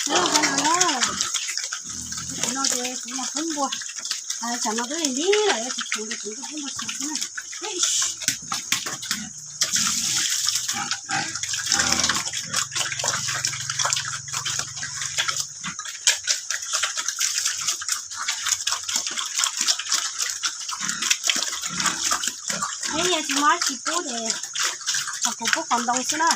Nyob zoo na, kuv no ces kuv los pub npua, tsam no twb li lib lawm, yog tsis tshuav ces kuv kuj pub npua tshiab xwb na. Thiab yog tsis muaj dab tsi pub ces, ho kuv pub qos ntoo xwb na.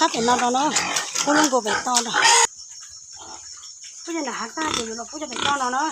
qab pem no rau na, pub lub nkaus pem toj rau. Pub cov nram hav tag ces yuav los pub cov pem toj no na.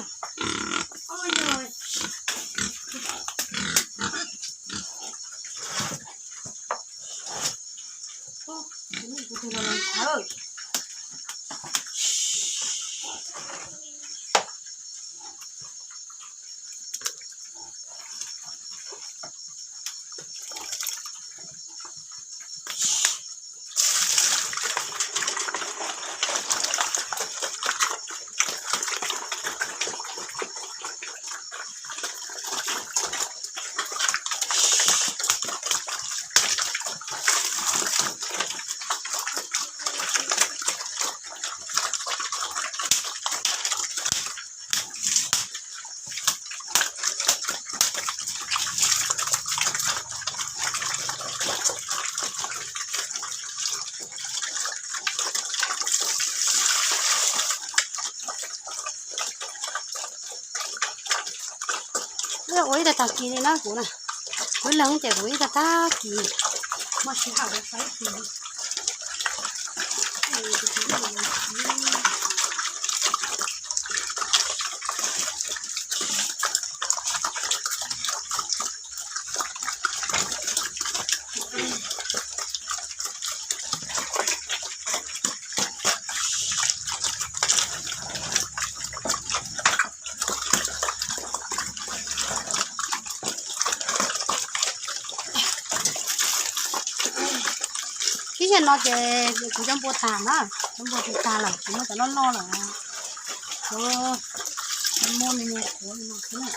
Ua ib tag tag kis li na kuv na, kuv leeg ces kuv ib tag tag kis, muaj sij hawm rau saib kis. Ib zaug no ces kuv cov npua tag na, cov npua tsis tag lawm, kuv muab cov loj loj lawm, kuv muab me me kuv li no xwb na.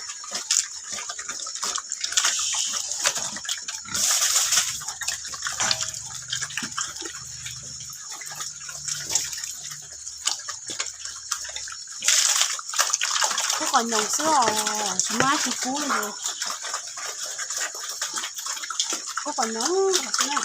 Kub qos nyoos xwb os, tsis muaj dab tsi kub li. Kub qos nyoos xwb na.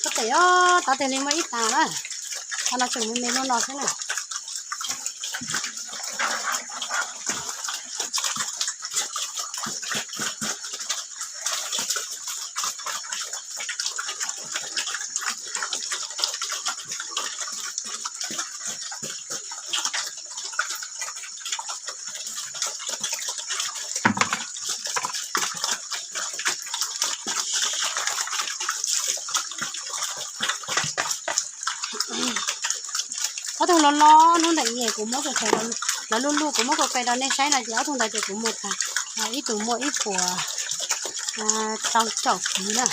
Koj tes os, tav tes li muaj ib tas na. Qhov no tseem me me no no xwb na. Ob tug los los hnub ntawm i kuv muab, lawv luj luj kuv muab kaw kaw rau nej saib no ces ob tug ntawd ces kuv muag tag, ib tug muaj ib puas rau caum kiv na.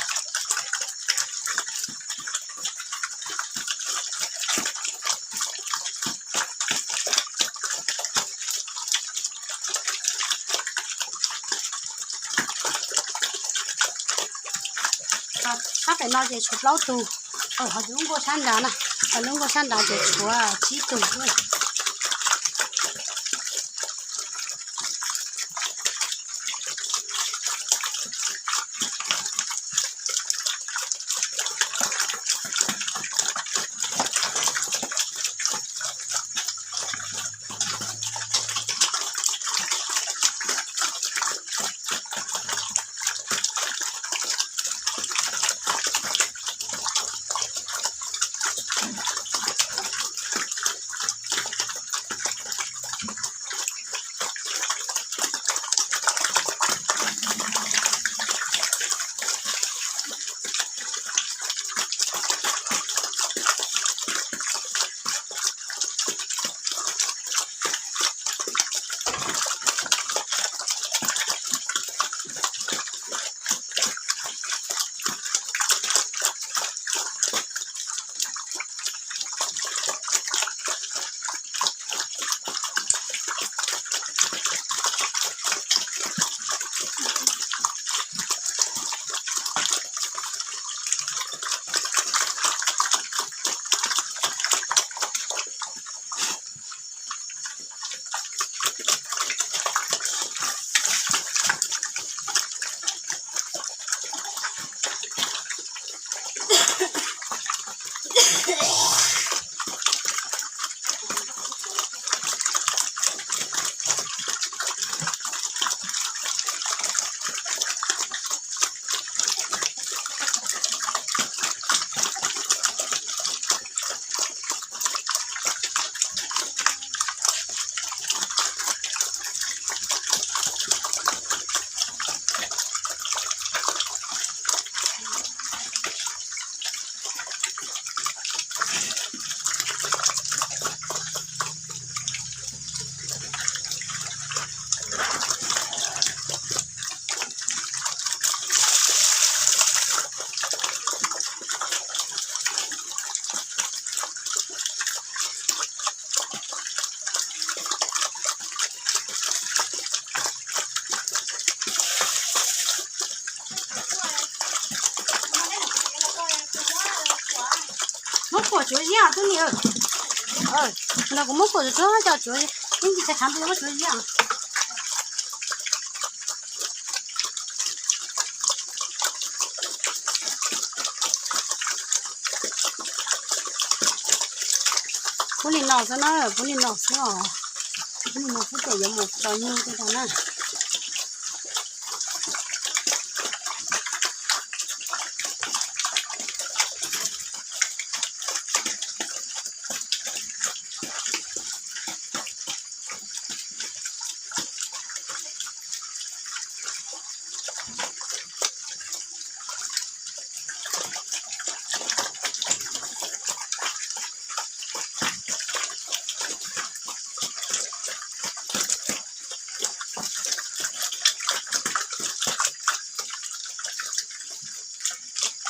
Sab pem no ces tshuav plaub tug, ho lub nkuaj sab nrad na, ho lub nkuaj sab nrad ces tshuav tsib tug. Muab kuam tsuav ziab tub ni. No kuv muab kuam tsuav cov tsuav, ib ntsis tshaav ntawd muab tsuav ziab. Pub li no xwb na, pub li no xwb os. Pub li no xwb ces yuav mus tso nyuj tej no na.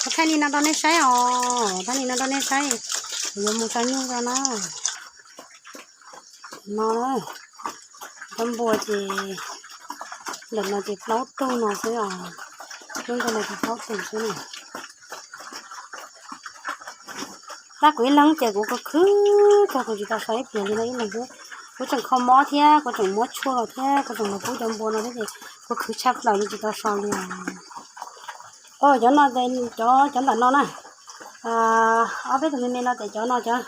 Kuv thaij li no rau nej saib os, thaij li no rau nej saib, kuv yuav mus tso nyuj rau na. No, cov npua ces ntawm no ces plaub tug no xwb os, lub nkuaj no ces plaub tug xwb na. Tab kuv ib leeg ces kuv khwv khwv kawg, kuv tsis tau so ib pliag li no ib leeg xwb. Kuv tseem kho mob thiab, kuv tseem muab tshuaj los thiab, kuv tseem los pub cov npua no thiab ces kuv khwv tshaj plaws li tsis tau so li os. Cov no, cov, cov ntawm no na, ob peb tug me me no ces cov no cov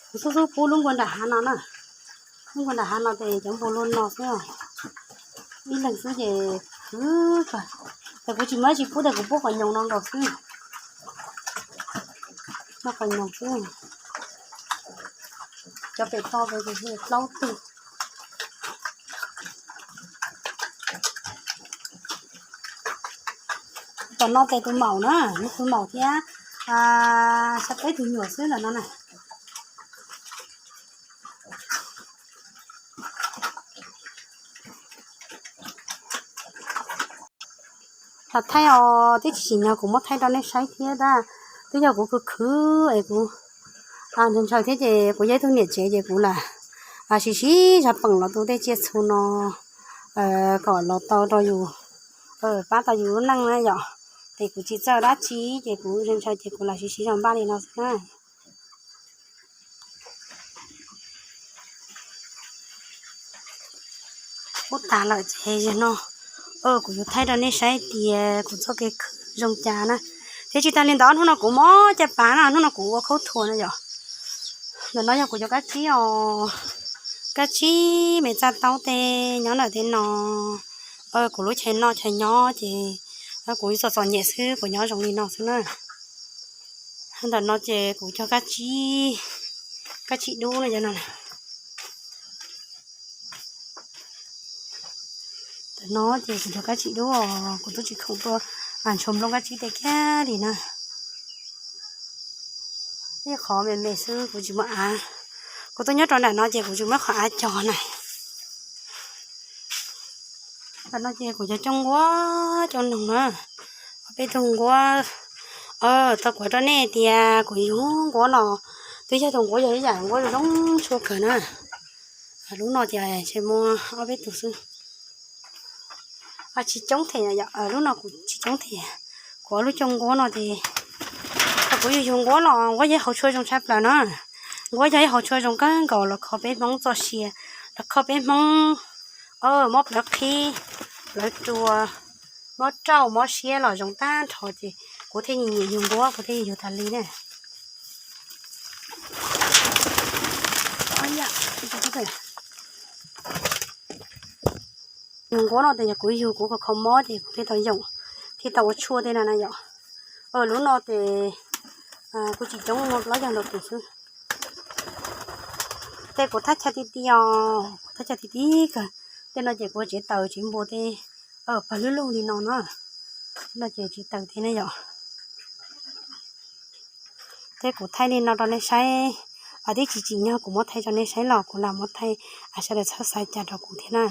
kuv xub xub pub lub nkuaj nram hav no na. Lub nkuaj nram hav no ces cov npua luaj no xwb, ib leeg xwb ces khwv kawg. Ces kuv tsis muab tsis pub tias kuv pub qhov nyoos no nkaus xwb. Noj qhov nyoos xwb. Cov pem toj plaub tug. Tom no tes tus maum na, tus maum thiab xya peb tug nyuam xwb ntawm no na. Los thaij os, twb tsis tsim nyog kuv muab thaij rau nej saib thiab tab, twb yog kuv khwv khwv es kuv ntshaw ntshaw thiab ces kuv yog ib tug niam tsev ces kuv lam siv siv zog peem los tu tej tsiaj txhu no kom los tau rau yus, pab tau yus lub neej na yom. Ces kuv tsis txawj dab tsi ces kuv ntshaw ntshaw ces kuv lam siv siv zog npaj li no xwb na. Ub, tas lawm ces yog no kuv yuav thaij rau nej saib tias kuv txoj kev khwv zoo cas na. Thiab tsis tas li ntawd hnub no kuv mob caj pas na, hnub no kuv ua khaub thuas na yom. Ntawm no yog kuv cov kab tsib os, kab tsib me txaj taub tej nyob ntawm tej no. Kuv lub chaw noj chaw nyob ces kuv txom txom nyem xwb, kuv nyob zoo li no xwb na. Ntawm no ces kuv cog kab tsib, kab tsib dub no cov no. Ntawm no ces kuv cog kab tsib dub os, kuv twb tsis khoom tuaj ntshua nplooj kab tsib tej kiag li na. Ib qhov me me xwb kuv tsis muaj av. Kuv tuaj nyob rau nram no ces kuv tsis muaj qhov av cog na. Ntawm no ces kuv cov cooj nquab cooj noog na, ob peb tug nquab. Tau kuv hais rau nej tias kuv yug nquab no, twb yog tus nquab yog ib yam nquab zoo zoo tshuaj kawg na. Lub no ces ntshe muaj ob peb tug xwb. Tsis coob them yom, lub no kuv tsis coob them. Kuv ob lub cooj nquab no ces, thaum kuv yug yug nquab los nquab yog ib hauv tshuaj zoo tshaj plaws na. Nquab yog ib hauv tshuaj zoo kawg nkaus los kho peb Hmoob txoj sia, los kho peb Hmoob mob plawv qhib, plawv rua, mob rauj mob siab los zoo tag nrho ces kuv thiaj nyiam yug nquab, kuv thiaj yug tas li na. Yug nquab no ces yog kuv yug kuv kho kho mob ces kuv thiaj tau yoom, thiaj tau ua tshuaj tej no na yom. Lub no ces kuv tsis coob, muaj plaub caug ntau tus xwb. Tej kuv thaj chaw ti ti os, kuv thaj chaw ti ti kawg. Tej no ces kuv tsev taws tsev npua tej pawg lug lug li no na. Tej no ces tsis taws tej ne yom. Tej kuv thaij li no rau nej saib, twb tsis tsim nyog kuv muab thaij rau nej saib los kuv lam muab thaij, sawv daws txhob xav cas rau kuv thiab na.